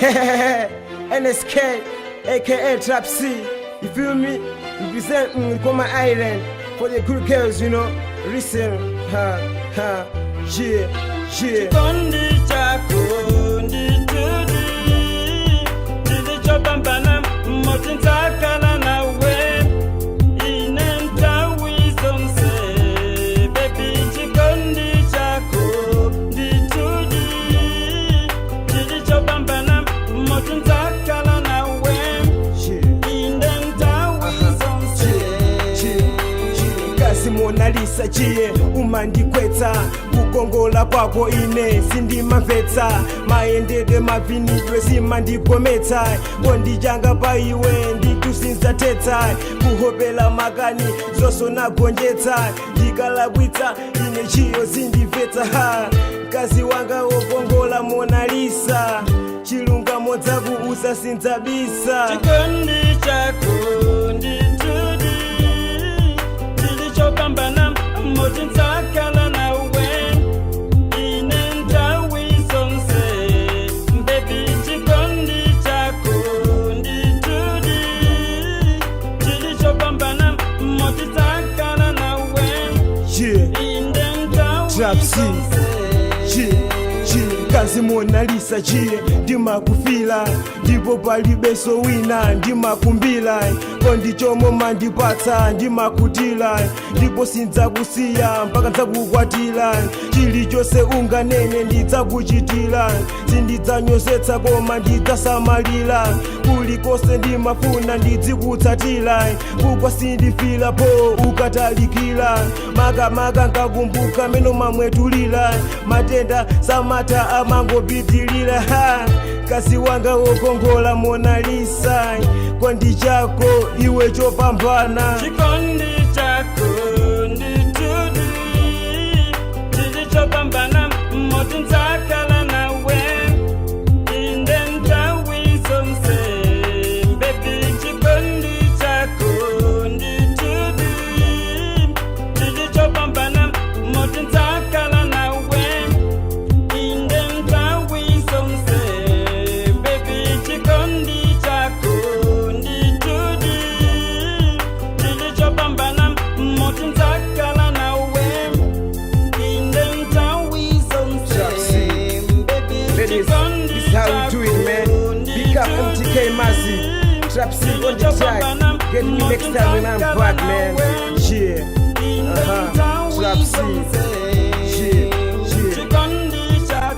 NSK, aka Trap C. You feel me? Representing Koma Island for the good girls. Listen, ha, ha, yeah. Chikondi chako nditudi chilichopambana moti ndzakhala nawe ine nthawi zonse, baby. Chikondi chako nditudi chilichopambana moti ndzakhala nawe ine nthawi zonse. Kasi Mona Lisa chiye umandikwetsa, kukongola kwako ine sindimamvetsa, mayendedwe, mavinidwe simandigometsa, kondichanga pa iwe nditusinzatetsa, kuhopela makani zosonagonjetsa, ndikalakwitsa ine chiyo zindimvetsa. Ha, mkazi wanga wokongola Mona Lisa, chilungamo dzakuuza, sindzabisa. Chikondi chako nditudi chilichopambana moti ndzakhala nawe ine nthawi zonse, baby. Chikondi chako nditudi chilichopambana moti ndzakhala nawe ine nthawi Trap C. zonse. Chi kazi Mona Lisa chiye ndimakufila, ndipo palibenso wina ndimakumbila, kondi chomwe mandipatsa ndimakutila, ndipo sindzakusiya mpaka ndzakukwatira. Chilichonse unganene ndidzakuchitira, sindidzanyozetsa koma ndidzasamalira, kulikonse ndimafuna ndidzikutsatira, kukwa sindifila po ukatalikira, makamaka nkakumbuka meno mamwetulira, matenda samatha amangopitilira. Ha, kazi wanga wokongola Mona Lisa, kondi chako iwe chopambana. Chikondi chako nditudi chilichopambana moti ndzakhala nawe inde nthawi zonse, baby. Chikondi chako nditudi chilichopambana moti ndzakhala nawe inde nthawi zonse, baby. Chikondi chako nditudi chilichopambana moti ndzakhala nawe inde nthawi zonse, Trap C. Baby. Ladies, this is how we do it, man. Big up MTK Massive. Trap C on the track. Get me next time when I'm back, man. Yeah. Trap C.